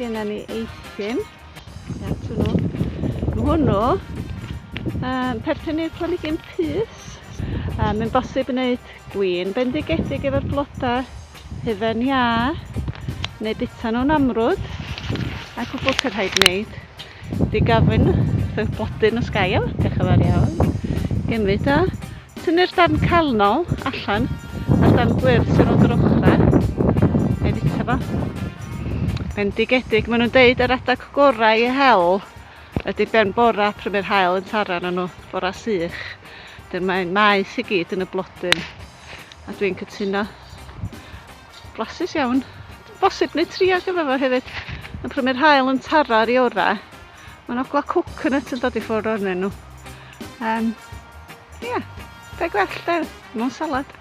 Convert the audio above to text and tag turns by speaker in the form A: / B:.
A: Genna ni eithin. At hwnnw. Mae hwnnw perthyn i'r planhigyn pys. Mae'n bosib wneud gwin bendigedig efo'r blodau hufen iâ neu bita nhw'n amrwd. A cwbl sy'n rhaid wneud di gofyn wrth y blodyn os ga i o. Diolch yn fawr iawn. Gymryd o. Tynnu'r darn calnol allan a'r darn gwyrdd sy'n rownd yr ochrau a'i fita fo. Bendigedig, maen nhw'n deud yr adag gorau i hel ydy ben bora pryd mae'r haul yn taro arnyn nhw, bora sych. Dyn mae'n maes i gyd yn y blodyn. A dwi'n cytuno. Blasus iawn. Bosib neu trio gyda fo hefyd. Ond pryd mae'r haul yn taro ar ei orau, mae'n ogla coconut yn dod i ffwrdd arnyn nhw. Um, Ia, yeah, be gwell de, mewn salad.